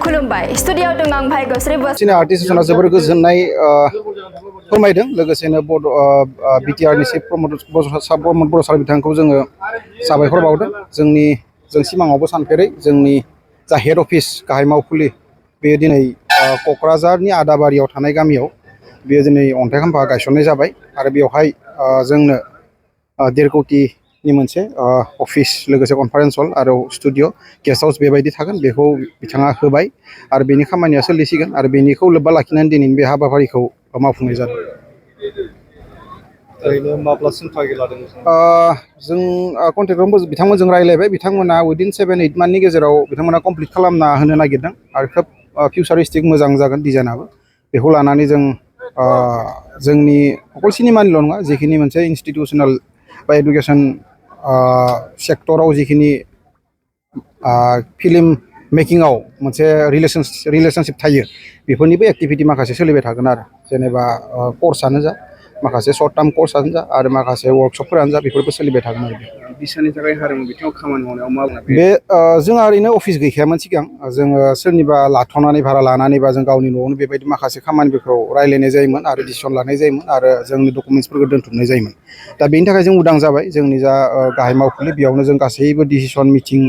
खुलुमबाय स्टुडिय'आव दं आं भाग्यश्री बसुमतारी आर्टिस्टना जोबोर गोजोननाय फोरमायदों लोगोसेनो बिटिआरनि चिफ प्रमद बर' सार बिथांखौ जोङो साबायखर बावदों जों सिमाङावबो सानफेरै जोंनि जा हेड अफिस गाहाय मावखुलि बेयो दिनै क'क्राझारनि आदाबारियाव थानाय गामियाव बेयो दिनै अन्थाइ खाम्फा गायसननाय जाबाय आरो बेवहाय जोंनो 1.5 कोटिनि मोनसे अफिस लोगोसे कनफारेन्स हल आरो स्टुडिअ गेस्ट हाउस बेबायदि थागोन बेखौ बिथाङा होबाय आरो बेनि खामानिया सोलिसिगोन आरो बेनिखौ लोब्बा लाखिनानै दिनैनि बे हाबाफारिखौ मावफुंनाय जादों। ओरैनो माब्लासिम टारगेट लादों जों कन्ट्रेक्टरबो बिथांमोनजों रायलायबाय बिथांमोना उइदिन 7-8 मान्थनि गेजेराव बिथांमोना कमप्लिट खालामना होनो नागिरदों आरो खोब फिउचारिस्टिक मोजां जागोन डिजाइनाबो बेखौ लानानै जों जोंनि अकल सिनेमानिल' नङा जिखिनि मोनसे इन्स्टिटिउसनेल बा एडुकेसन सेक्टराव जिखिनि फिल्म मेकिंआव मोनसे रिलेशनशिप थायो बेफोरनिबो एक्टिभिटी माखासे सोलिबाय थागोन आरो जेनेबा कर्सआनो जा माखासे सर्ट टार्म कर्सआनो जा आरो माखासे वर्कशपफोरानो जा बेफोरबो सोलिबाय थागोन आरो बिसानि थाखाय हारिमु बिथिङाव खामानि मावनायाव मा बे जोंहा ओरैनो अफिस गैखायामोन सिगां जोङो सोरनिबा लाथ'नानै भारा लानानै बा जों गावनि न'आवनो बेबायदि माखासे खामानिफोरखौ रायलायनाय जायोमोन आरो डिसिसन लानाय जायोमोन आरो जोंनि डकुमेन्ट्सफोरखौ दोनथुमनाय जायोमोन दा बेनि थाखाय जों उदां जाबाय जोंनि जा गाहाय मावखुलि बेयावनो जों गासैबो डिसिसन मिटिं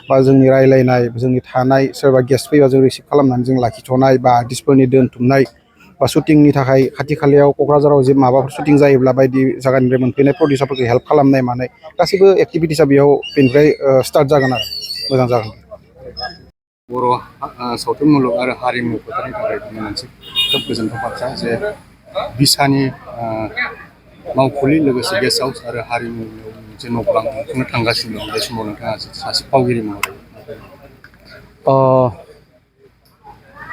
बा जोंनि रायलायनाय जोंनि थानाय सोरबा गेस्ट फैबा जों रिसिभ खालामनानै जों लाखिथ'नाय बा आर्टिस्टफोरनि दोनथुमनाय बा शुटिंनि थाखाय खाथि खालायाव क'क्राझाराव जे माबाफोर शुटिं जायोब्ला बायदि जायगानिफ्राय मोनफैनाय प्रडिउसारफोरखौ हेल्प खालामनाय मानाय गासैबो एक्टिभिटिसा बेयाव बेनिफ्राय स्टार्ट जागोन आरो मोजां जागोन। बर' सावथुन मुलुग आरो हारिमु फोथारनि थाखाय मोनसे खोब गोजोनथाव बाथ्रा जे बिसानि मावखुलि लोगोसे गेस्ट हाउस आरो हारिमु मोनसे न'बां लुफुंनो थांगासिनो दं बे समाव नोंथाङा सासे फावगिरि महरै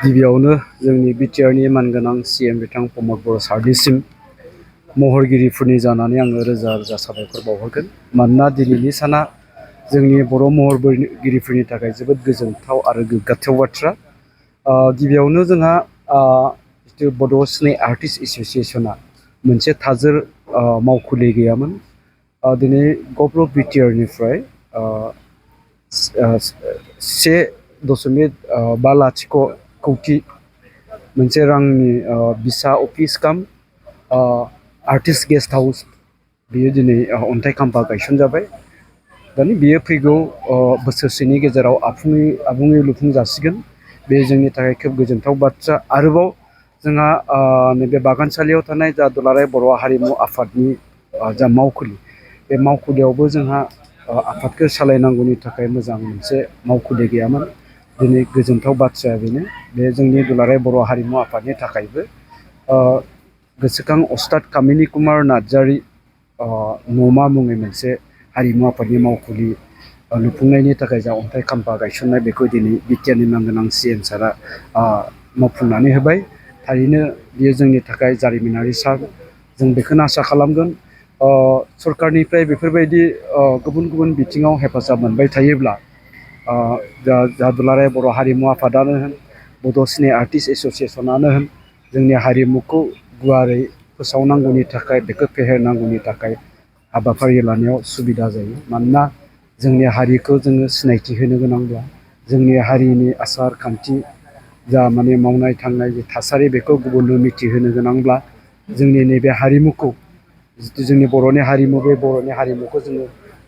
गिबियावनो जोंनि बिटिआरनि मानगोनां CM बिथां प्रमद बर' सारनिसिम महरगिरिफोरनि जानानै आङो रोजा रोजा साबायखर बावहरगोन मानोना दिनैनि साना जोंनि बर' महरगिरिफोरनि थाखाय जोबोद गोजोनथाव आरो गोग्गाथाव बाथ्रा गिबियावनो जोंहा जितु बड' सिने आर्टिस्ट एस'सियेसना मोनसे थाजोर मावखुलि गैयामोन दिनै गभर्नमेन्ट अफ बिटिआरनिफ्राय 1.50 कौटि मोनसे रांनि बिसा अफिस काम आर्टिस्ट गेस्ट हाउस बियो दिनै अन्थाइ खाम्फा गायसनजाबाय दानि बियो फैगौ बोसोरसेनि गेजेराव आबुङै लुफुंजासिगोन बे जोंनि थाखाय खोब गोजोनथाव बाथ्रा आरोबाव जोंहा नैबे बागानसालियाव थानाय जा दुलाराय बर' हारिमु आफादनि जा मावखुलि बे मावखुलियावबो जोंहा आफादखौ सालायनांगौनि थाखाय मोजां मोनसे मावखुलि गैयामोन दिनै गोजोनथाव बाथ्राया बेनो बे जोंनि दुलाराय बर' हारिमु आफादनि थाखायबो गोसोखां अस्ताद कामिनि कुमार नार्जारी न'मा मुङै मोनसे हारिमु आफादनि मावखुलि लुफुंनायनि थाखाय जा अन्थाइ खाम्फा गायसननाय बेखौ दिनै बिटिआरनि नामगोनां CM सारा मावफुंनानै होबाय थारैनो बियो जोंनि थाखाय जारिमिनारि सान जों बेखौनो आसा खालामगोन सरकारनिफ्राय बेफोरबायदि गुबुन गुबुन बिथिङाव हेफाजाब मोनबाय थायोब्ला जा दुलाराय बर' हारिमु आफादानो होन बड' सिने आर्टिस्ट एस'सियेसनानो होन जोंनि हारिमुखौ गुवारै फोसावनांगौनि थाखाय बेखौ फेहेरनांगौनि थाखाय हाबाफारि लानायाव सुबिदा जायो मानोना जोंनि हारिखौ जोङो सिनायथि होनो गोनांब्ला जोंनि हारिनि आसार खान्थि जा माने मावनाय थांनाय जे थासारि बेखौ गुबुननो मिथिहोनो गोनांब्ला जोंनि नैबे हारिमुखौ जितु जोंनि बर'नि हारिमु बे बर'नि हारिमुखौ जोङो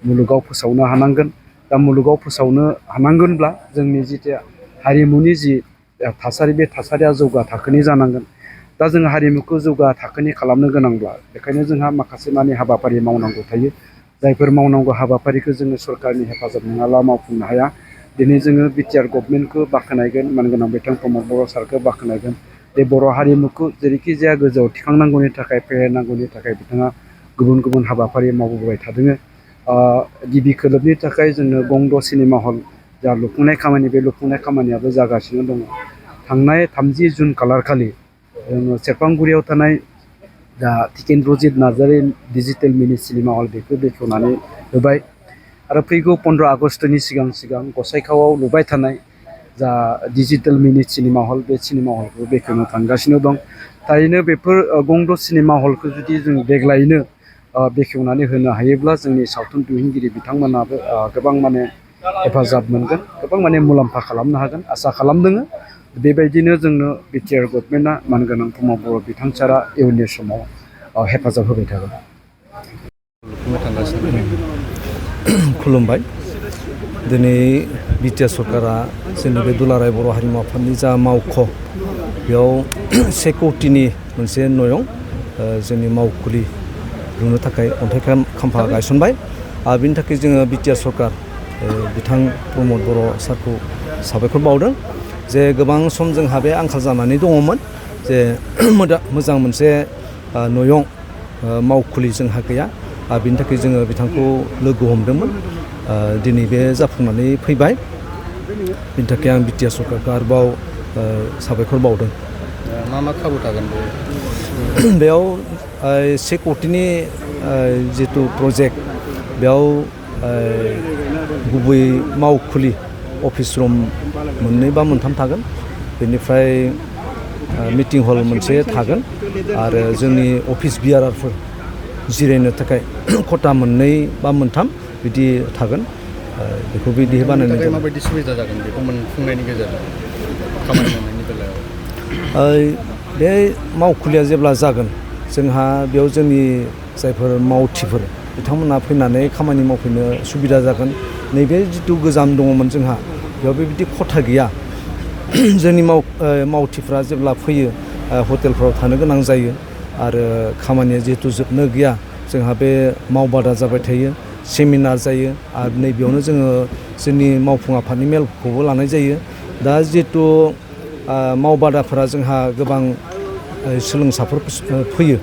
मुलुगाव फोसावनो हानांगोन दा मुलुगाव फोसावनो हानांगोनब्ला जोंनि जितु हारिमुनि जि थासारि बे थासारिया जौगा थाखोनि जानांगोन दा जोङो हारिमुखौ जौगा थाखोनि खालामनो गोनांब्ला बेखायनो जोंहा माखासे माने हाबाफारि मावनांगौ थायो जायफोर मावनांगौ हाबाफारिखौ जोङो सरकारनि हेफाजाब नङाब्ला मावफुंनो हाया दिनै जोङो बिटिआर गभर्नमेन्टखौ बाख्नायगोन मानगोनां बिथां प्रमद बर' सारखौ बाख्नायगोन बे बर' हारिमुखौ जेरैखि जाया गोजौआव थिखांनांगौनि थाखाय फेहेरनांगौनि थाखाय बिथाङा गुबुन गुबुन हाबाफारि मावबोबाय थादों गिबि खोलोबनि थाखाय जोंनो गंद सिनेमा हल जा लुफुंनाय खामानि बे लुफुंनाय खामानियाबो जागासिनो दङ थांनाय 30 जुन खालारखालि जोङो सेरफांगुरियाव थानाय दा टिकेन्द्रजित नार्जारी डिजिटेल मिनि सिनेमा हल बेखौ बेखेवनानै होबाय आरो फैगौ 15 आगस्टनि सिगां गसाइगावआव लुबाय थानाय जा डिजिटेल मिनि सिनेमा हल बे सिनेमा हलखौ बेखेवनो थांगासिनो दं थारैनो बेफोर गंद सिनेमा हलखौ जुदि जों देग्लायनो बेखेवनानै होनो हायोब्ला जोंनि सावथुन दिहुनगिरि बिथांमोनाबो गोबां माने हेफाजाब मोनगोन गोबां माने मुलाम्फा खालामनो हागोन आसा खालामदों बेबायदिनो जोंनो बिटिआर गभर्नमेन्टआ मानगोनां प्रमद बर' बिथांसारा इयुननि समाव हेफाजाब होबाय थागोन। खुलुमबाय दिनै बिटिआर सरकारा जोंनि बे दुलाराय बर' हारिमु आफादनि जा मावख' बेयाव 1 कौटिनि मोनसे नयं जोंनि मावखुलि लुनो थाखाय अन्थाइ खाम्फा गायसनबाय आरो बिनि थाखाय जोङो बिटिआर सरकार बिथां प्रमद बर' सारखौ साबायखर बावदों जे गोबां सम जोंहा बे आंखाल जानानै दङमोन जे मोजां मोनसे नयं मावखुलि जोंहा गैया आरो बिनि थाखाय जोङो बिथांखौ लोगो हमदोंमोन दिनै बे जाफुंनानै फैबाय बिनि थाखाय आं बिटिआर सरकारखौ आरोबाव साबायखर बावदों। मा खाबु थागोन बेयाव 1 कौटिनि जितु प्रजेक्ट बेयाव गुबै मावखुलि अफिस रुम 2 बा 3 थागोन बेनिफ्राय मिटिं हल मोनसे थागोन आरो जोंनि अफिस बियारारफोर जिरायनो थाखाय खथा 2 बा 3 बिदि थागोन बेखौ बिदि बानायनाय जागोन। माबायदि सुबिदा जागोन बेखौ मोनफुंनायनि गेजेरजों खामानि मावनायनि बेलायाव बे मावखुलिया जेब्ला जागोन जोंहा बेयाव जोंनि जायफोर मावथिफोर बिथांमोना फैनानै खामानि मावफैनो सुबिदा जागोन। नैबे जितु गोजाम दङमोन जोंहा बेयाव बेबायदि खथा गैया जोंनि मावथिफ्रा जेब्ला फैयो हटेलफ्राव थानो गोनां जायो आरो खामानिया जिहेतु जोबनो गैया जोंहा बे मावबादा जाबाय थायो सेमिनार जायो आरो नैबेयावनो जोङो जोंनि मावफुं आफादनि मेलखौबो लानाय जायो। दा जिहेतु मावबादाफोरा जोंहा गोबां सोलोंसाफोर फैयो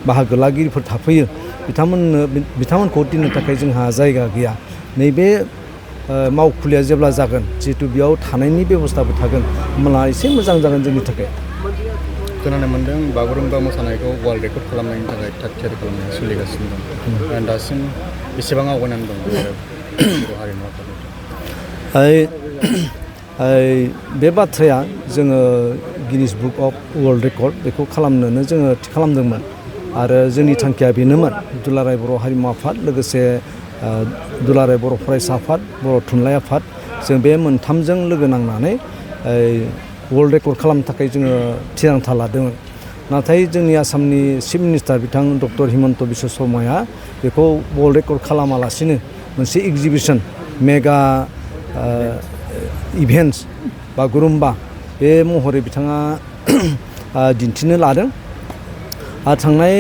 बाहागो लागिरिफोर थाफैयो बिथांमोनखौ दोननो थाखाय जोंहा जायगा गैया। नैबे मावखुलिया जेब्ला जागोन जिहेतु बेयाव थानायनि बेबस्थाबो थागोन होमब्ला एसे मोजां जागोन जोंनि थाखाय। खोनानो मोन्दों बागुरुम्बा मोसानायखौ वर्ल्ड रेकर्ड खालामनायनि थाखाय थाग थियारि खालामनाया सोलिगासिनो दं दासिम बेसेबां आवगायनानै दं बर' हारिमु आफादनिफ्राय बे बाथ्राया जोङो Guinness book of world record बेखौ खालामनोनो जोङो थि खालामदोंमोन आरो जोंनि थांखिया बेनोमोन दुलाराय बर' हारिमु आफाद लोगोसे दुलाराय बर' फरायसा आफाद बर' थुनलाइ आफाद जों बे मोनथामजों लोगो नांनानै वर्ल्ड रेकर्ड खालामनो थाखाय जोङो थिरांथा लादोंमोन। नाथाय जोंनि आसामनि चिफ मिनिस्टार बिथां डक्टर हिमन्त बिश्व शर्माया बेखौ वर्ल्ड रेकर्ड खालामालासिनो मोनसे एग्जिबिसन मेगा इभेन्ट्स बागुरुम्बा बे महरै बिथाङा दिन्थिनो लादों आरो थांनाय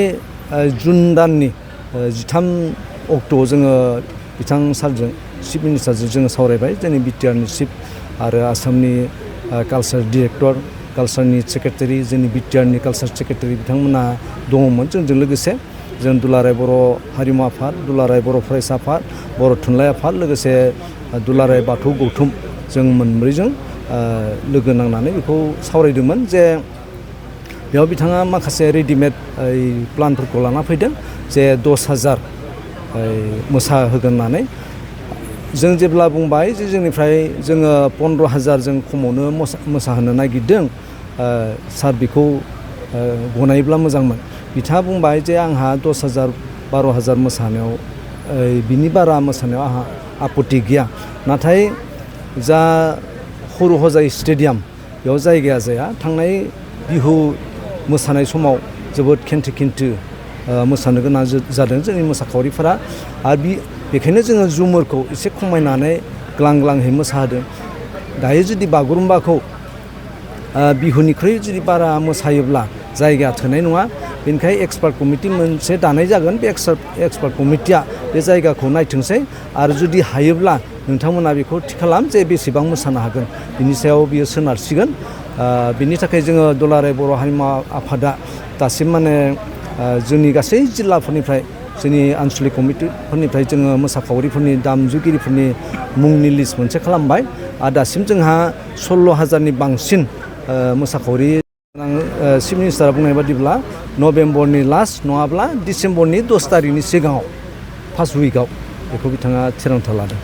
जुन दाननि 13 अक्ट'आव जोङो बिथां सारजों चिफ मिनिस्टारजों जोङो सावरायबाय जोंनि बिटिआरनि चिफ आरो आसामनि कालचार डिरेक्टर कालचारनि सेक्रेटारि जोंनि बिटिआरनि कालचार सेक्रेटारि बिथांमोना दङमोन जोंजों लोगोसे जों दुलाराय बर' हारिमु आफाद दुलाराय बर' फरायसा आफाद बर' थुनलाइ आफाद लोगोसे दुलाराय बाथौ गौथुम जों मोनब्रैजों लोगो नांनानै बेखौ सावरायदोंमोन जे बेयाव बिथाङा माखासे रेडिमेड प्लानफोरखौ लाना फैदों जे 10,000 मोसाहोगोन होननानै जों जेब्ला बुंबाय जे जोंनिफ्राय जोङो 15,000 जों खमावनो मोसाहोनो नागिरदों सार बेखौ गनायोब्ला मोजांमोन बिथाङा बुंबाय जे आंहा 10,000 12,000 मोसानायाव बिनि बारा मोसानायाव आंहा आपत्ति गैया नाथाय जा हरु हजाय स्टेडियाम बेयाव जायगाया जाया थांनाय बिहु मोसानाय समाव जोबोद खेन्थु मोसानो गोनां जादों जोंनि मोसाखावरिफोरा आरो बेखायनो जोङो जुमुरखौ एसे खमायनानै ग्लांग्लांहै मोसाहोदों दायो जुदि बागुरुम्बाखौ बिहुनिख्रुइ जुदि बारा मोसायोब्ला जायगाया थोनाय नङा बेनिखायनो एक्सपार्ट कमिटि मोनसे दानाय जागोन बे एक्सपार्ट कमिटिया बे जायगाखौ नायथोंसै आरो जुदि हायोब्ला नोंथांमोना बेखौ थि खालाम जे बेसेबां मोसानो हागोन बिनि सायाव बियो सोनारसिगोन बिनि थाखाय जोङो दुलाराय बर' हारिमु आफादा दासिम माने जोंनि गासै जिल्लाफोरनिफ्राय जोंनि आनसलिक कमिटिफोरनिफ्राय जोङो मोसाखावरिफोरनि दामजुगिरिफोरनि मुंनि लिस्ट मोनसे खालामबाय आरो दासिम जोंहा 16,000नि बांसिन मोसाखावरि चिफ मिनिस्टारा बुंनाय बादिब्ला नभेम्बरनि लास्ट नङाब्ला डिसेम्बरनि 10 तारिखनि सिगाङाव फार्स्ट उइकआव बेखौ बिथाङा थिरांथा लादों।